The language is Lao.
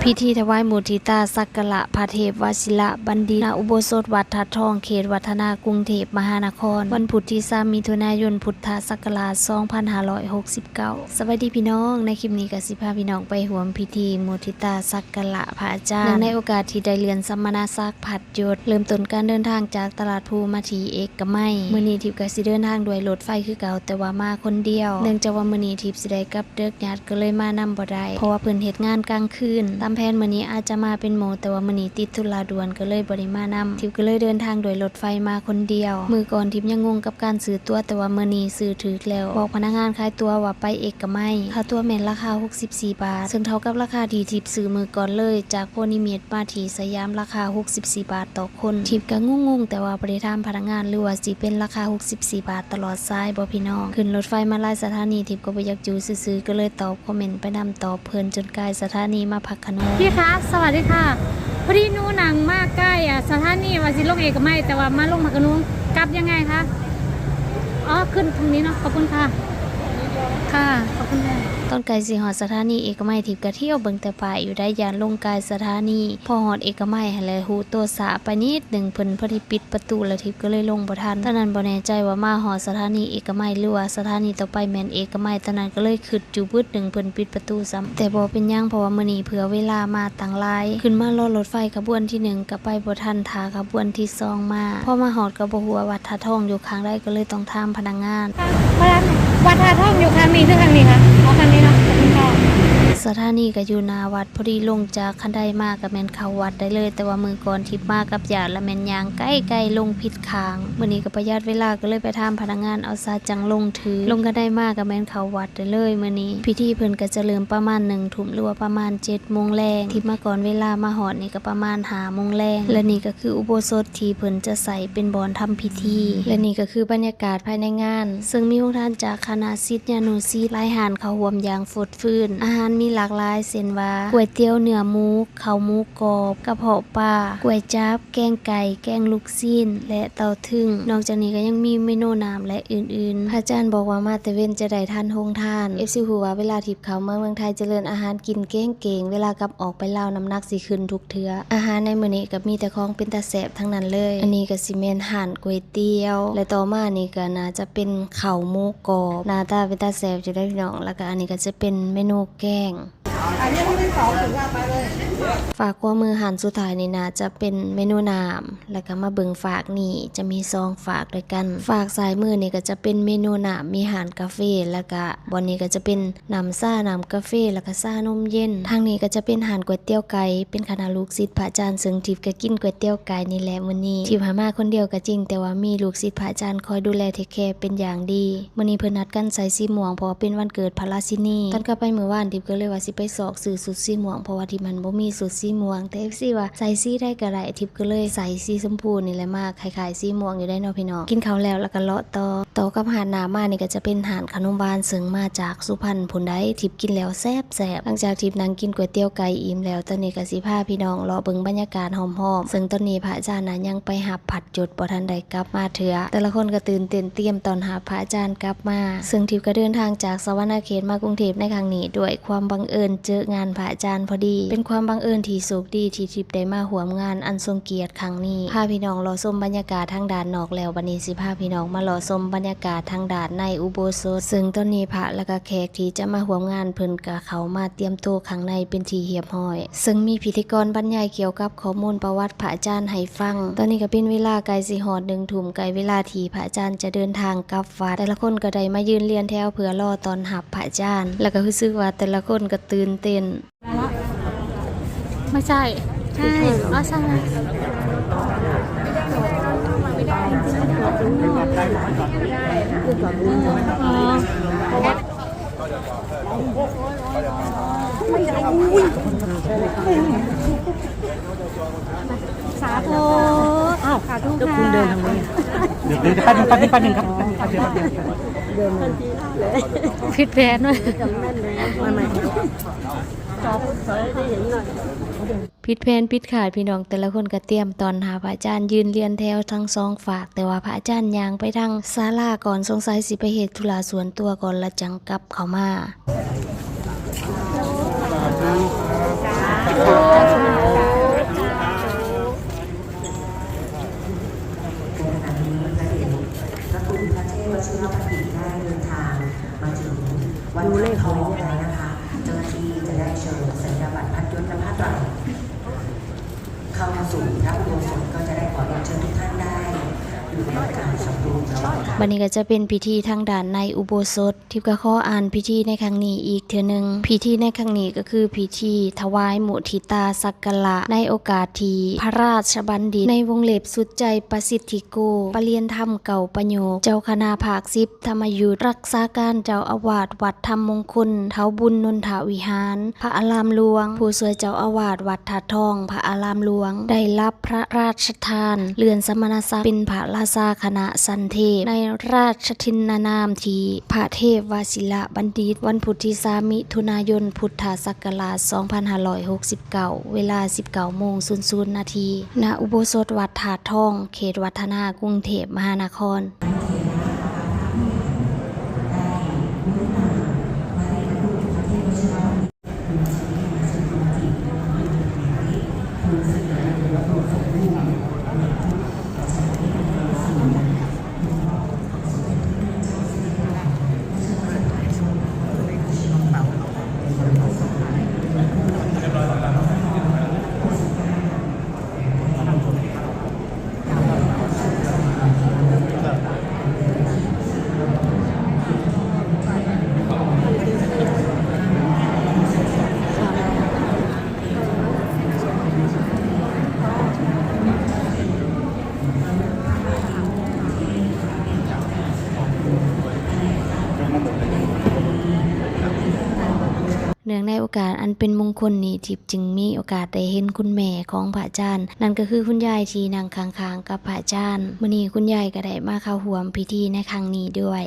ພິທີຖວາຍມຸທິຕາສັກກາລະພະເທບວະຊິລະບັນດິດ ນະອຸໂບສົດວັດທາດທອງ ເຂດວັດທະນາ ກຸງເທບມະຫານະຄອນ ວັນພຸດທີສາມ ມິຖຸນາຍົນ ພຸດທະສັກກະລາດສອງພັນຫ້າຮ້ອຍຫົກສິບເກົ້າ. ສະບາຍດີພີ່ນ້ອງ, ໃນຄລິບນີ້ກໍຊິພາພີ່ນ້ອງໄປຮ່ວມພິທີມຸທິຕາສັກກາລະພະອາຈານ ເນື່ອງໃນໂອກາດທີ່ໄດ້ເລື່ອນສະມະນະສັກພັດຍົດ ເລີ່ມຕົ້ນການເດີນທາງຈາກຕະຫຼາດພູມາທີ່ເອກະໄມ. ມື້ນີ້ທິບກໍຊິເດີນທາງດ້ວຍລົດໄຟຄືເກົ່າ, ແຕ່ວ່າມາຄົນດຽວ ເນື່ອງຈາກວ່າມື້ນີ້ທິບຊິໄດ້ກັບ ເດິກ ຍາດກໍເລີຍມານຳບໍ່ໄດ້ ເພາະວ່າເພິ່ນເຮັດງານກາງຄືນ. ຕາມແຜນມື້ນີ້ອາດຈະມາເປັນໝູ່, ແຕ່ວ່າມື້ນີ້ຕິດທຸລະດ່ວນກໍເລີຍບໍ່ໄດ້ມານຳ. ທິບກໍເລີຍເດີນທາງດ້ວຍລົດໄຟມາຄົນດຽວ. ມື້ກ່ອນທິບຍັງງົງກັບການຊື້ຕົ໋ວ, ແຕ່ວ່າມື້ນີ້ຊື້ຖືກແລ້ວ. ບອກພະນັກງານຂາຍຕົ໋ວວ່າໄປເອກະໄມ, ຄ່າຕົ໋ວແມ່ນລາຄາຫົກສິບສີ່ບາດ, ເຊິ່ງເທົ່າກັບລາຄາທີ່ທິບຊື້ມື້ກ່ອນເລີຍ ຈາກໂພນິມິດມາທີ່ສະຫຍາມ ລາຄາຫົກສິບສີ່ບາດຕໍ່ຄົນ. ທິບກໍງົງໆ, ແຕ່ວ່າບໍ່ໄດ້ຖາມພະນັກງານ ຫຼືວ່າຊິເປັນລາຄາຫົກສິບສີ່ບາດ ຕະຫຼອດສາຍບໍ່ພີ່ນ້ອງ? ຂຶ້ນລົດໄຟມາຫຼາຍສະຖານີ, ທິບກໍບໍ່ຢາກຢູ່ຊື່ໆ ກໍເລີຍຕອບຄອມເມັນໄປນຳ, ຕອບເພິ່ນຈົນກາຍສະຖານີມາພັກຂະນົງ. พี่คะ สวัสดีค่ะ พอดีหนูนั่งมาใกล้อ่ะ สถานีว่าสิลงเอกมัย แต่ว่ามาลงพระโขนง กลับยังไงคะ? อ๋อ ขึ้นทางนี้เนาะ ขอบคุณค่ะ ค่ะ ขอบคุณค่ะ. ຕອນໃກ້ຊິຮອດສະຖານີເອກະໄມ, ທິບກໍທຽວເບິ່ງແຕ່ປ້າຍຢູ່ໄດ໋, ຢ້ານລົງກາຍສະຖານີ. ພໍຮອດເອກະໄມຫັ້ນແຫຼະ ຮູ້ໂຕຊ້າໄປນິດໜຶ່ງ, ເພິ່ນພໍດີປິດ ປະຕູ ແລ້ວທິບກໍເລີຍລົງບໍ່ທັນ. ຕອນນັ້ນບໍ່ແນ່ໃຈວ່າມາຮອດສະຖານີເອກະໄມ ຫຼືວ່າສະຖານີຕໍ່ໄປແມ່ນເອກະໄມ, ຕອນນັ້ນກໍເລີຍຄິດຢູ່ບຶດໜຶ່ງ ເພິ່ນປິດປະຕູຊ້ຳ. ແຕ່ບໍ່ເປັນຫຍັງ ເພາະວ່າມື້ນີ້ເຜື່ອເວລາມາຕັ້ງຫຼາຍ. ຂຶ້ນມາລໍລົດໄຟຂະບວນທີໜຶ່ງກໍໄປບໍ່ທັນ, ຖ້າຂະບວນທີສອງມາ. ພໍມາຮອດກໍບໍ່ຮູ້ວ່າວັດທາດທອງຢູ່ຂ້າງໃດ, ກໍເລີຍຕ້ອງຖາມພະນັກງານ. ວັດທາດທອງຢູ່ຂ້າງນີ້ ຄືຂ້າງນີ້ຄະ? ອໍ ຂ້າງນີ້ເນາະ. ສະຖານີກໍຢູ່ໜ້າວັດ, ພໍດີລົງຈາກຄັນໄດມາກໍແມ່ນເຂົ້າວັດໄດ້ເລີຍ. ແຕ່ວ່າມື້ກ່ອນທິບມາກັບຍາດ ລະແມ່ນຍ່າງໄກໆ ລົງຜິດ ຂ້າງ. ມື້ນີ້ກໍປະຢັດເວລາ ກໍເລີຍໄປຖາມພະນັກງານເອົາຊະ ຈັ່ງລົງຖືກ. ລົງກະໄດມາກໍແມ່ນເຂົ້າວັດໄດ້ເລີຍມື້ນີ້. ພິທີເພິ່ນກໍຈະເລີ່ມປະມານໜຶ່ງທຸ່ມ ຫຼືວ່າປະມານເຈັດໂມງແລງ. ທີ່ມາກ່ອນເວລາມາຮອດນີ້ກໍປະມານຫ້າໂມງແລງ. ແລະນີ້ກໍຄືອຸໂບສົດທີ່ເພິ່ນຈະໃຊ້ເປັນບ່ອນທຳພິທີ. ແລະນີ້ກໍຄືບັນຍາກາດພາຍໃນງານ, ເຊິ່ງມີໂຮງທານຈາກຄະນະສິດຍານຸສິດ, ຫຼາຍຮ້ານເຂົ້າຮ່ວມຢ່າງຟົດຟື້ນ. ອາຫານມີຫຼາກຫຼາຍ ເຊັ່ນວ່າ ກ໋ວຍຕຽວເນື້ອໝູ, ເຂົ້າໝູກອບ, ກະເພາະປາ, ກ໋ວຍຈັບ, ແກງໄກ່, ແກງລູກຊີ້ນ ແລະ ເຕົ້າທຶ້ງ. ນອກຈາກນີ້ກໍຍັງມີເມນູນ້ຳ ແລະ ອື່ນໆ. ພະອາຈານບອກວ່າມາແຕ່ເວັນຈະໄດ້ທັນໂຮງທານ. ເອັຟຊີ ຮູ້ວ່າເວລາທີ່ເຂົ້າມາເມືອງໄທຈະເລີນ ອາຫານກິນເກັ່ງໆ, ເວລາກັບອອກໄປລາວນ້ຳໜັກຊິຂຶ້ນທຸກເທື່ອ. ອາຫານໃນມື້ນີ້ກໍມີແຕ່ຂອງເປັນຕາແຊບທັງນັ້ນເລີຍ. ອັນນີ້ກໍຊິແມ່ນຮ້ານກ໋ວຍຕຽວ ແລະ ຕໍ່ມານີ້ກໍໜ້າຈະເປັນເຂົ້າໝູກອບ. ໜ້າຕາເປັນຕາແຊບຢູ່ເດ້ພີ່ນ້ອງ. ແລ້ວກໍອັນນີ້ກໍຈະເປັນເມນູແກງ. ຝາກຂວາມືຮ້ານສຸດທ້າຍນີ້ໜ້າຈະເປັນເມນູນ້ຳ, ແລ້ວກໍມາເບິ່ງຝາກນີ້ຈະມີສອງຝາກດ້ວຍກັນ. ຝາກຊ້າຍມືນີ້ກໍຈະເປັນເມນູນ້ຳ, ມີຮ້ານກາເຟ, ແລ້ວກໍບ່ອນນີ້ກໍຈະເປັນນ້ຳຊາ, ນ້ຳກາເຟ, ແລ້ວກໍຊານົມເຢັນ. ທາງນີ້ກໍຈະເປັນຮ້ານກ໋ວຍຕຽວໄກ່, ເປັນຄະນະລູກສິດພະອາຈານ, ເຊິ່ງທິບກໍກິນກ໋ວຍຕຽວໄກ່ນີ້ແຫຼະມື້ນີ້. ທິບຫາມາຄົນດຽວກໍຈິງ, ແຕ່ວ່າມີລູກສິດພະອາຈານຄອຍດູແລເທກແຄເປັນຢ່າງດີ. ມື້ນີ້ເພິ່ນນັດກັນໃສ່ສີມ່ວງ ເພາະວ່າເປັນວັນເກີດພະລາຊິນີ. ຕອນກັບໄປມື້ວານ ທິບກໍເລີຍວ່າຊິໄປຊອກຊື້ຊຸດສີມ່ວງ ເພາະວ່າທິບຫັ້ນບໍ່ມີຊຸດສີມ່ວງ, ແຕ່ ເອັຟຊີ ວ່າໃສ່ສີໃດກໍໄດ້. ທິບກໍເລີຍໃສ່ສີຊົມພູນີ້ແຫຼະມາ, ຄ້າຍໆສີມ່ວງຢູ່ໄດ໋ເນາະພີ່ນ້ອງ. ກິນເຂົ້າແລ້ວ ແລ້ວກໍເລາະຕໍ່. ຕໍ່ກັບຮ້ານໜ້າມານີ້ກໍຈະເປັນຮ້ານຂະໜົມຫວານ ເຊິ່ງມາຈາກສຸພັນພຸ້ນໃດ໋. ທິບກິນແລ້ວແຊບໆ. ຫຼັງຈາກທິບນັ່ງກິນກ໋ວຍຕຽວໄກ່ອີ່ມແລ້ວ, ຕອນນີ້ກໍຊິພາພີ່ນ້ອງເລາະເບິ່ງບັນຍາກາດຮອບໆ, ເຊິ່ງຕອນນີ້ພະອາຈານນະຍັງໄປຮັບພັດ ຈົດບໍ່ທັນໄດ້ກັບມາເທື່ອ. ແຕ່ລະຄົນກໍຕື່ນເຕັ້ນຕຽມຕ້ອນຮັບພະອາຈານກັບມາ, ເຊິ່ງທິບກໍເດີນທາງຈາກສະຫວັນນະເຂດມາກຸງເທບໃນຄັ້ງນີ້ດ້ວຍຄວາມບັງເອີນເຈີງານພະອາຈານພໍດີ. ເປັນຄວາມບັງເອີນທີ່ໂຊກດີທີ່ທິບໄດ້ມາຮ່ວມງານອັນຊົງກຽດຄັ້ງນີ້. ພາພີ່ນ້ອງເລາະຊົມບັນຍາກາດທາງດ້ານນອກແລ້ວ, ບັດນີ້ຊິພາພີ່ນ້ອງມາເລາະຊົມບັນຍາກາດທາງດ້ານໃນອຸໂບສົດ, ເຊິ່ງຕອນນີ້ພະ ແລະ ກະແຂກທີ່ຈະມາຮ່ວມງານເພິ່ນກະເຂົ້າມາຕຽມໂຕຂ້າງໃນເປັນທີ່ຮຽບຮ້ອຍ. ເຊິ່ງມີພິທີກອນບັນຍາຍກ່ຽວກັບຂໍ້ມູນປະຫວັດພະອາຈານໃຫ້ຟັງ. ຕອນນີ້ກໍເປັນເວລາໃກ້ຊິຮອດໜຶ່ງທຸ່ມ, ໃກ້ເວລາທີ່ພະອາຈານຈະເດີນທາງກັບວັດ. ແຕ່ລະຄົນກໍໄດ້ມາຢືນລຽນແຖວເພື່ອລໍຕ້ອນຮັບພະອາຈານ, ແລ້ວກໍຮູ້ສຶກວ່າແຕ່ລະຄົນກໍຕື່ນເຕັ້ນ. ไม่ใช่ ใช่ อ๋อ ใช่ อ๋อ สาธุ อ้าว สาธุค่ะ เดี๋ยว เดี๋ยว แป๊บนึง แป๊บนึง แป๊บนึงครับ แป๊บนึง แป๊บนึง ผิดแผนเว้ย มาใหม่ ผิดแผนผิดคาด พี่น้องแต่ละคนก็เตรียมต้อนรับพระอาจารย์ ยืนเรียงแถวทั้งสองฝาก แต่ว่าพระอาจารย์ย่างไปทางศาลาก่อน สงสัยสิไปเฮ็ดธุระส่วนตัวก่อน แล้วจั่งกลับเข้ามา สาธุ เจ้าหน้าที่จะได้เชิญสัญญาบัตรพัดยศและผ้าไตรเข้าสู่พระอุโบสถ ก็จะได้ขอเรียนเชิญทุกท่านได้อยู่ในการสำรวมระวังค่ะ ບັດນີ້ກໍຈະເປັນພິທີທາງດ້ານໃນອຸໂບສົດ ທິບກໍຂໍອ່ານພິທີໃນຄັ້ງນີ້ອີກເທື່ອໜຶ່ງ. ພິທີໃນຄັ້ງນີ້ກໍຄືພິທີຖວາຍມຸທິຕາສັກກາລະ ໃນໂອກາດທີ່ພະລາຊະບັນດິດ ໃນວົງເລັບ ສຸດໃຈປະສິດທິໂກ ປະລຽນທຳເກົ້າປະໂຫຍກ ເຈົ້າຄະນະພາກສິບ ທຳມະຍຸດ ລັກສາການເຈົ້າອາວາດວັດທຳມົງຄົນເຖົ້າບຸນນົນທະວິຫານ ພະອາລາມຫຼວງ, ຜູ້ຊ່ວຍເຈົ້າອາວາດວັດທາດທອງ ພະອາລາມຫຼວງ ໄດ້ຮັບພະລາຊະທານເລື່ອນສະມະນະສັກເປັນພະລາຊາຄະນະສັນເທບ ໃນລາຊະທິນນານາມທີ່ພະເທບວະຊິລະບັນດິດ ວັນພຸດທີສາມ ມິຖຸນາຍົນ ພຸດທະສັກກະລາດສອງພັນຫ້າຮ້ອຍຫົກສິບເກົ້າ ເວລາສິບເກົ້າໂມງສູນນາທີ ນະອຸໂບສົດວັດທາດທອງ ເຂດວັດທະນາ ກຸງເທບມະຫານະຄອນ. ເນື່ອງໃນໂອກາດອັນເປັນມຸງຄຸນນີ້ ທິບຈຶ່ງມີໂອກາດໄດ້ເຫັນຄຸນແມ່ຂອງພະອາຈານ ນັ້ນກໍຄືຄຸນຍາຍທີ່ນັ່ງຂ້າງໆກັບພະອາຈານ. ມື້ນີ້ຄຸນຍາຍກໍໄດ້ມາເຂົ້າຮ່ວມພິທີໃນຄັ້ງນີ້ດ້ວຍ.